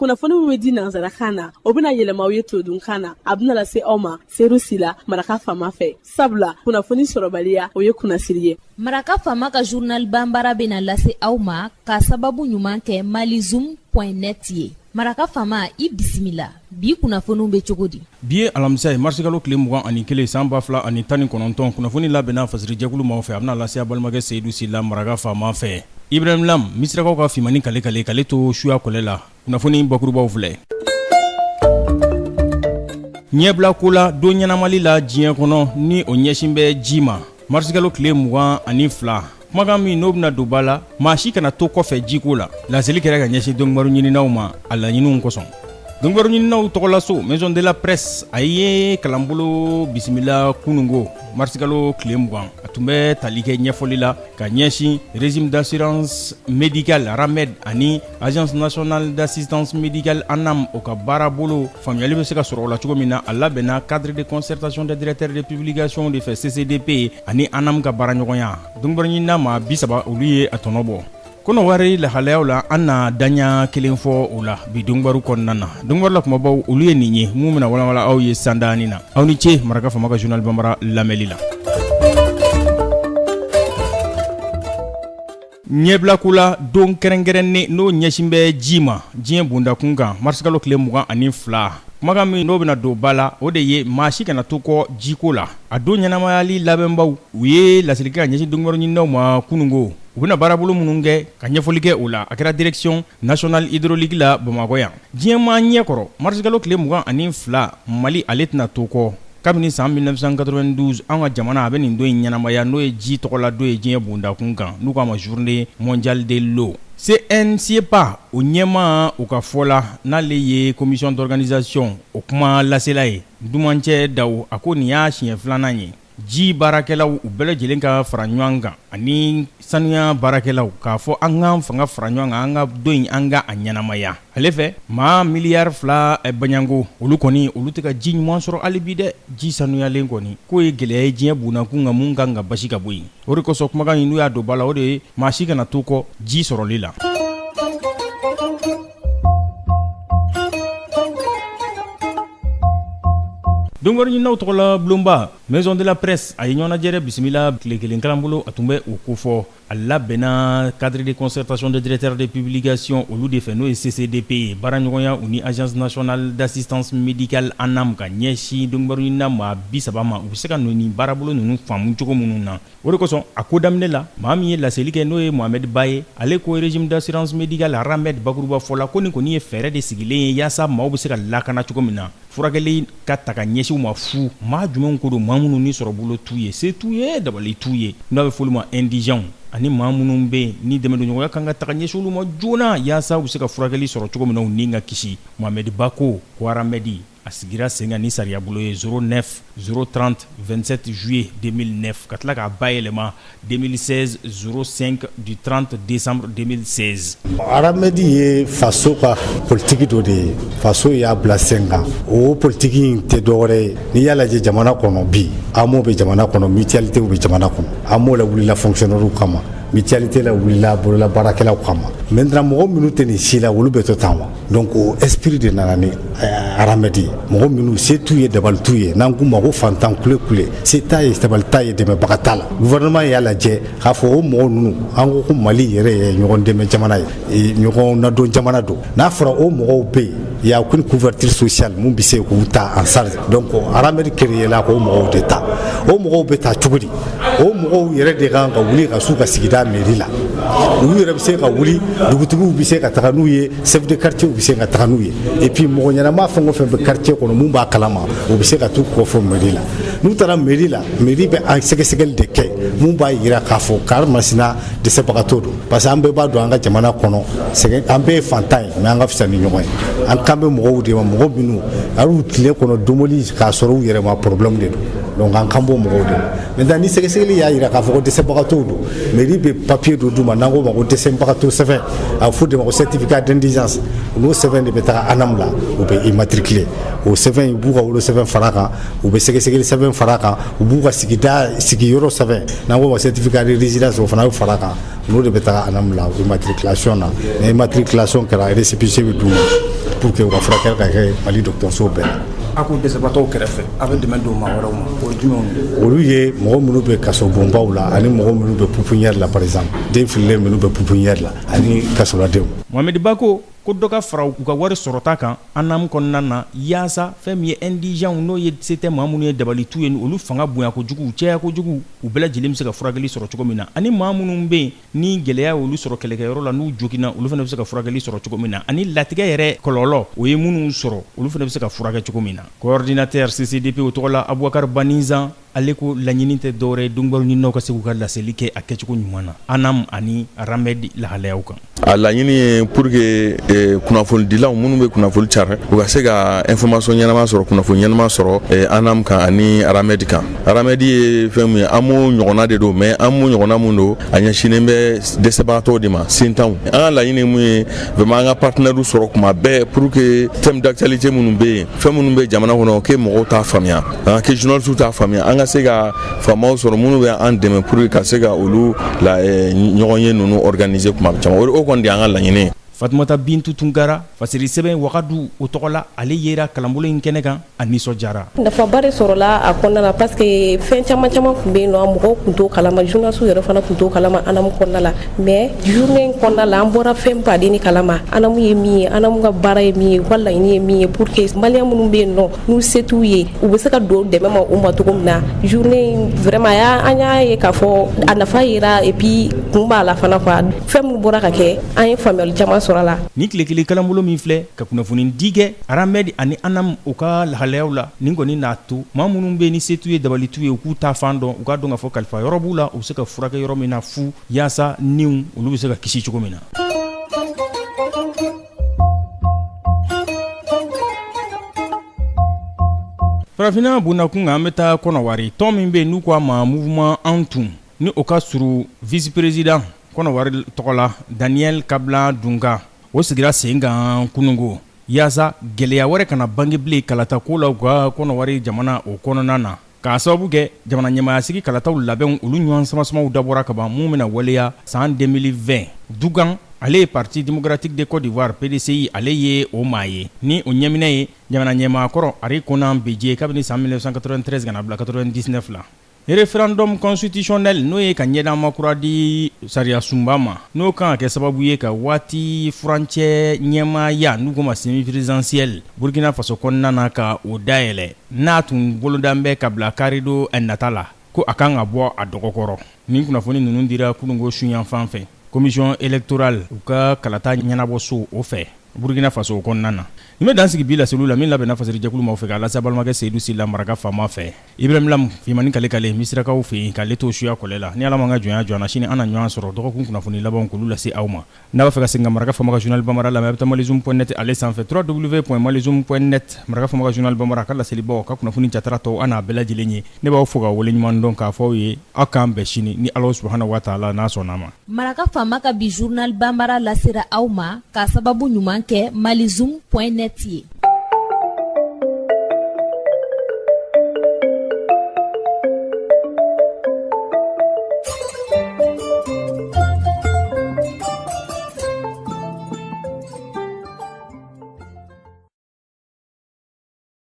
Kunnafoni min bɛ di nansarakan na, o bɛna yɛlɛma aw ye todunkan na. A bɛna lase aw ma Seyidu Sila, Maraka Faama fɛ, sabula kunnafoni sɔrɔbaliya, o ye kunnasiri ye. Maraka Faama ka journal banbara bɛna lase aw ma ka sababu ɲuman kɛ malizoom point net ye. Maraka Faama, i bisimila. Bi kunnafoniw bɛ cogo di? Bi ye alamisa ye, marisikalo tile 21, san 2019. Kunnafoni labɛnna fasirijɛkulu maaw fɛ, a bɛna lase a balimakɛ Seyidu Sila, Maraka Faama fɛ. Ibrahim Lam, Misirakaw ka finmanni kale kale k'ale to suya kɔlɛ la. Kunnafoni bakurubaw filɛ. Ɲɛbila ko la don ɲɛnamali la diɲɛ kɔnɔ, ni o ɲɛsin bɛ ji ma, marisikalo tile 22, kumakan min n'o bɛna don ba la, maa si kana to kɔfɛ jiko la, laseli kɛra ka ɲɛsin donkibaru ɲininaw ma a laɲiniw kosɔn. Donkibaru ɲininaw tɔgɔlaso, Maison de la Presse, a ye kalanbolo bisimila kunungo, marisikalo tile 20. A tun bɛ tali kɛ ɲɛfɔli la ka ɲɛsin régime d'assurance médicale RAMED ani Agence nationale d'assistance médicale ANAM, o ka baarabolo faamuyali bɛ se ka sɔrɔ o la cogo min na. A labɛnna cadre de concertation des directeurs de publication de fɛ, CCDP, ani ANAM ka baaraɲɔgɔnya. Donkibaru ɲinina maa 30, olu ye a tɔnɔ bɔ. Kɔnɔwari lahalayaw la, an na daɲa kelen fɔ o la bi donkibaru kɔnɔna na. Donkibaru la kumabaw, olu ye nin ye, mun bɛna walawala aw ye sandaani na. Aw ni ce Maraka Faama ka journal banbara lamɛnli la. Ɲɛbila ko la don kɛrɛnkɛrɛnnen n'o ɲɛsin bɛ ji ma diɲɛ bondakun kan, marisikalo tile 22, kumakan min n'o bɛna don ba la, o de ye maa si kana to kɔ jiko la. A don ɲɛnamayali labɛnbaw, u ye laseli kɛ ka ɲɛsin donkibaru ɲininaw ma kunungo, u bɛna baarabolo minnu kɛ ka ɲɛfɔli kɛ o la. A kɛra direction nationale hydraulique la Bamakɔ yan. Diɲɛmaa ɲɛkɔrɔ, marisikalo tile 22, Mali ale tɛna to kɔ. Kabini san 1992, an ka jamana a bɛ nin don in ɲɛnamaya, n'o ye ji tɔgɔla don ye diɲɛ bondakun kan, n'u k'a ma journée mondiale de l'eau. CNSIEPA o ɲɛmaa, u ka fɔ la, n'ale ye commission d'organisation o kuma lasela ye, Dumancɛ Daw, a ko nin y'a siɲɛ filanan ye ji baarakɛlaw u bɛɛ lajɛlen ka fara ɲɔgɔn kan ani sanuya baarakɛlaw, k'a fɔ an k'an fanga fara ɲɔgɔn kan, an ka don in, an ka a ɲɛnamaya. Ale fɛ, maa miliyari 2 baɲanko, olu kɔni olu tɛ ka ji ɲuman sɔrɔ hali bi dɛ. Ji sanuyalen kɔni k'o ye gɛlɛya ye diɲɛ bondakun kan, mun kan ka basi ka bɔ yen. O de kosɔn kumakan in n'u y'a don ba la, o de ye maa si kana to kɔ ji sɔrɔli la. Donkibaru ɲininaw tɔgɔla bulonba, Maison de la Presse, a ye ɲɔgɔnnajɛrɛ bisimila tile kelen kalanbolo. A tun bɛ o kofɔ. A labɛnna cadre de concertation des directeurs de publication olu de fɛ, n'o ye CCDP ye, baaraɲɔgɔnya u ni Agence nationale d'assistance médicale ANAM, ka ɲɛsin donkibaru ɲinina maa 30 ma, u bɛ se ka nin baarabolo ninnu faamu cogo minnu na. O de kosɔn a ko daminɛ la, maa min ye laseli kɛ, n'o ye Mohamed Ba ye, ale ko régime d'assurance médicale RAMED bakuruba fɔ la, ko nin kɔni ye fɛɛrɛ de sigilen ye yaasa maaw bɛ se ka lakana cogo min na, furakɛli ka ta ka ɲɛsin u ma fu. Maa jumɛnw ko don? Maa minnu ni sɔrɔ bolo t'u ye, se t'u ye, dabali t'u ye, n'a bɛ f'olu ma indigents, ani maa minnu bɛ yen ni dɛmɛdonɲɔgɔnya kan ka ta ka ɲɛsin olu ma joona yaasa u bɛ se ka furakɛli sɔrɔ cogo min na, u ni ka kisi. Mohamed Ba ko ko RAMED a sigira sen kan ni sariya bolo ye 09 030 27 juillet 2009, ka tila k'a bayɛlɛma 2016 05 du 30 décembre 2016. RAMED ye faso ka politiki dɔ de ye, faso y'a bila sen kan. O politiki in tɛ dɔwɛrɛ ye, n'i y'a lajɛ jamana kɔnɔ bi, AMO bɛ jamana kɔnɔ, mutualité bɛ jamana kɔnɔ. AMO la wulila fonctionnaire kama, mutualité la wulila bolola baarakɛlaw kama. Maintenant, mɔgɔ minnu tɛ nin si la, olu bɛ to tan wa? Donc o esprit de nana ni RAMED ye. Mɔgɔ minnu se t'u ye, dabali t'u ye, n'an k'u ma ko fantan kule kule, se t'a ye, dabali t'a ye, dɛmɛbaga t'a la, gouvernement y'a lajɛ k'a fɔ o mɔgɔ ninnu, an ko ko Mali yɛrɛ ye ɲɔgɔn dɛmɛ jamana ye, ɲɔgɔn nadon jamana don. N'a fɔra o mɔgɔw bɛ yen, il y a aucune couverture sociale mun bɛ se k'u ta en charge. Donc RAMED créé la k'o mɔgɔw de ta. O mɔgɔw bɛ ta cogo di? O mɔgɔw yɛrɛ de kan ka wuli ka s'u ka sigida mairie la. Olu yɛrɛ bɛ se ka wuli, dugutigiw bɛ se ka taga n'u ye, chef de quartier bɛ se ka taga n'u ye, et puis mɔgɔ ɲɛnama fɛn o fɛn bɛ quartier kɔnɔ mun b'a kalama, o bɛ se ka t'u kɔ fɔ mairie la. N'u taara mairie la, mairie bɛ an sɛgɛsɛgɛli de kɛ mun b'a yira k'a fɔ kari masina dɛsɛbagatɔ don, parce que an bɛɛ b'a dɔn an ka jamana kɔnɔ, sɛgɛn, an bɛɛ ye fantan ye, mais an ka fisa ni ɲɔgɔn ye. An kan bɛ mɔgɔw de ma, mɔgɔ minnu hali tile kɔnɔ domoli k'a sɔrɔ u yɛrɛ ma, problème de don. Donc an kan b'o mɔgɔw de ma. Maintenant, ni sɛgɛsɛgɛli y'a yira k'a fɔ ko dɛsɛbagatɔw don, mairie bɛ papier dɔ d'u ma n'an k'o ma ko dɛsɛbagatɔ sɛbɛn, a bɛ fɔ o de ma ko certificat d'indigence. N'o sɛbɛn de bɛ taga ANAM la, u bɛ immatriculer o sɛbɛn. U b'u ka wolo sɛbɛn fara kan, u bɛ sɛgɛsɛgɛli sɛbɛn fara kan, u b'u ka sigida sigiyɔrɔ sɛbɛn n'an k'o ma certificat de résidence, o fana bɛ fara kan. N'o de bɛ taga ANAM la immatriculation na. Ni immatriculation kɛra, récépissé bɛ d'u ma. pour que u ka furakɛli ka kɛ Mali dɔgɔtɔrɔso bɛɛ la. A ko dɛsɛbaatɔw kɛrɛfɛ, a bɛ dɛmɛ don maa wɛrɛw ma, o ye jumɛnw ye? Olu ye mɔgɔ minnu bɛ kasobonbaw la ani mɔgɔ minnu bɛ pouponnière la, par exemple den fililen minnu bɛ pouponnière la ani kasoladenw. Mohamed Bako ko dɔ ka fara u ka wari sɔrɔta kan ANAM kɔnɔna na, yaasa fɛn min ye indigents, n'o ye se tɛ maa minnu ye, dabalitu ye, olu fanga bonya kojugu, u caya kojugu, u bɛɛ lajɛlen bɛ se ka furakɛli sɔrɔ cogo min na, ani maa minnu bɛ yen ni gɛlɛya olu sɔrɔ kɛlɛkɛyɔrɔ la, n'u joginna, olu fana bɛ se ka furakɛli sɔrɔ cogo min na, ani latigɛ yɛrɛ kɔlɔlɔ o ye minnu sɔrɔ, olu fana bɛ se ka furakɛ cogo min na. Coordinateur CCDP o tɔgɔ la, Abubakar Banizan, ale ko laɲini tɛ dɔwɛrɛ ye, donbaw ɲininaw ka se k'u ka laseli kɛ a kɛcogo ɲuman na ANAM ani RAMED lahalayaw kan. A laɲini ye pour que kunnafonidilaw minnu bɛ kunnafoni cari, u ka se ka information ɲɛnama sɔrɔ, kunnafoni ɲɛnama sɔrɔ ANAM kan ani RAMED kan. RAMED ye fɛn min ye, an m'o ɲɔgɔnna de don, mais an m'o ɲɔgɔnna mun don, a ɲɛsinnen bɛ dɛsɛbagatɔw de ma, sentanw. An ka laɲini mun ye vraiment, an ka partenaires sɔrɔ kuma bɛɛ pour que thème d'actualité minnu bɛ yen, fɛn minnu bɛ jamana kɔnɔ ke mɔgɔw t'a faamuya, ke journalistes t'a faamuya, an ka se ka faamaw sɔrɔ minnu bɛ an dɛmɛ pour que ka se ka olu la ɲɔgɔn ye ninnu organiser kuma caman. O kɔni de y'an ka laɲini ye. Fatumata Bintu Tunkara, fasiri sɛbɛn Wagadu o tɔgɔ la, ale yera kalanbolo in kɛnɛ kan, a nisɔndiyara. Nafaba de sɔrɔla a kɔnɔna la, parce que fɛn caman caman tun bɛ yen nɔ, mɔgɔw tun t'o kalama, journalistes yɛrɛ fana tun t'o kalama ANAM kɔnɔna la. Mais journée in kɔnɔna la, an bɔra fɛn baden de kalama, ANAM ye min ye, ANAM ka baara ye min ye, u ka laɲini ye min ye, pour que maliyɛn minnu bɛ yen nɔ n'u se t'u ye, u bɛ se ka don dɛmɛ ma u ma cogo min na. Journée in vraiment, an y'a ye k'a fɔ a nafa yera, et puis kun b'a la fana quoi. Fɛn minnu bɔra ka kɛ, an ye faamuyali caman sɔrɔ a la. Ni tile kelen kalanbolo min filɛ ka kunnafoni di kɛ RAMED ani ANAM u ka lahalayaw la, nin kɔni n'a to maa minnu bɛ ni se t'u ye, dabali t'u ye, u k'u ta fan dɔn, u k'a dɔn k'a fɔ kalifa yɔrɔ b'u la, u bɛ se ka furakɛ yɔrɔ min na fu, yaasa niw olu bɛ se ka kisi cogo min na. Farafinna bundakun kan, an bɛ taa Kɔnɔwari. Tɔn min bɛ yen n'u ko a ma Mouvement Antun, ni o ka surun vice président Kɔnɔwari tɔgɔ la, Daniel Kablan Dunga, o sigira sen kan kunungo yaasa gɛlɛya wɛrɛ kana bange bilen kalatako la u ka Kɔnɔwari jamana o kɔnɔna na, k'a sababu kɛ jamana ɲɛmaayasigi kalataw labɛnw olu ɲɔgɔn samasamaw dabɔra ka ban, mun bɛna waleya san 2020. Dugan, ale ye Parti démocratique de Côte d'Ivoire, PDCI, ale ye o maa ye ni o ɲɛminɛ ye jamana ɲɛmaa kɔrɔ Henri Konan Bédié kabini san 1993 ka na bila 99 la. Référendum constitutionnel, n'o ye ka ɲɛdama kura di sariya sunba ma, n'o kan ka kɛ sababu ye ka waati furancɛ ɲɛmaaya, n'u ko ma semi présidentiel, Burkina Faso kɔnɔna na, ka o dayɛlɛ, n'a tun bolodan bɛ ka bila karidon nata la, ko a kan ka bɔ a dɔgɔkɔrɔ. Nin kunnafoni ninnu dira kunungo suyanfan fɛ, commission électorale u ka kalata ɲɛnabɔso o fɛ Burkina Faso kɔnɔna na. Nin bɛ dan sigi bi laseliw la min labɛnna fasirijɛkulu maaw fɛ k'a lase balimakɛ Seyidu Sila maraka faama fɛ, Ibrahim Lam Fimani Kale Kale Misirakaw fɛ yen, k'ale to suya kɔlɛ la. Ni Ala m'an ka jɔnya jɔ an na, sini an na ɲɔgɔn sɔrɔ dɔgɔkun kunnafoni labanw k'olu lase aw ma. N'a b'a fɛ ka segin ka maraka faama ka journal bambara lamɛn, a bɛ taa malizoom.net ale sanfɛ, www.malizoom.net. Maraka faama ka journal bambara ka laselibaw ka kunnafoni jatara tɔw, an n'a bɛɛ lajɛlen ye. Ne b'aw fo ka waleɲuman dɔn k'a fɔ aw ye aw k'an bɛn sini ni Ala subahana wa taala n'a sɔnna a ma. Maraka faama ka bi journal bambara lasera aw ma k'a sababu ɲuman kɛ malizoom.net ye.